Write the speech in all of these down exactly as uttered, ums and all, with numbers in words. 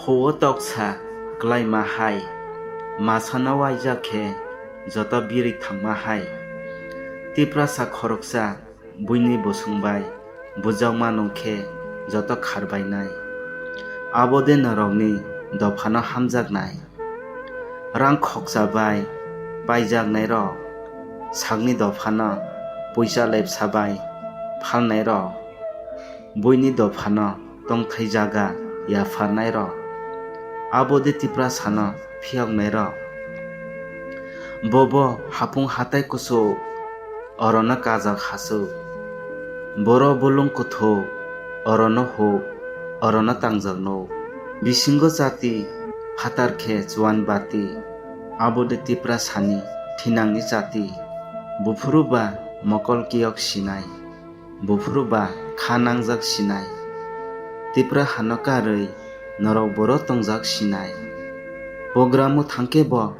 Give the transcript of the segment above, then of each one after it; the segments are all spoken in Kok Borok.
Kho-o toksa klaima hai, masano uaijak khe joto birwi thangma hai. Tiprasa khoroksa buini bosong bai bujakma nung khe joto kharbainai. Abo de norokni dophano hamjaknai. Rang khoksa bai paijaknairok, sakni dophano puisa lepsa bai phalnairok, buini dophano tongthai jaga yapharnairok, abo de Tiprasano phiyoknairok. Bobo hapung hatai kuchuk, orono kajak hachuk. Boro bolong kuthuk, orono huk, orono tangjak nuk. Bisingo chati, phatar khe chuan bati, abo de Tiprasani thinangni chati. Buphuru ba mokol kiyok sinai, buphuru ba kha nangjak sinai. Tipra hano karwi norok boro tongjak sinai. Programo thangkhe bo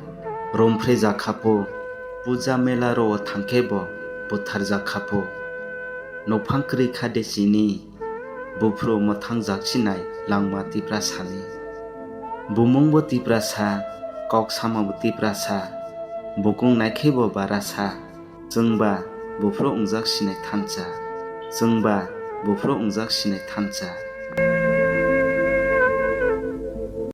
romphre jakhapu, puja mela rwo thangkhe bo butharjak khapu. Nophang kwrwi kha de chini, buphuru mwthangjak sinai langma Tiprasani. Bumungbo Tiprasa, kok samabo Tiprasa, bukung naikhaibo barasa. Chwngba buphuru wngjak sinai thansa, chwngba buphuru wngjak sinai thansa.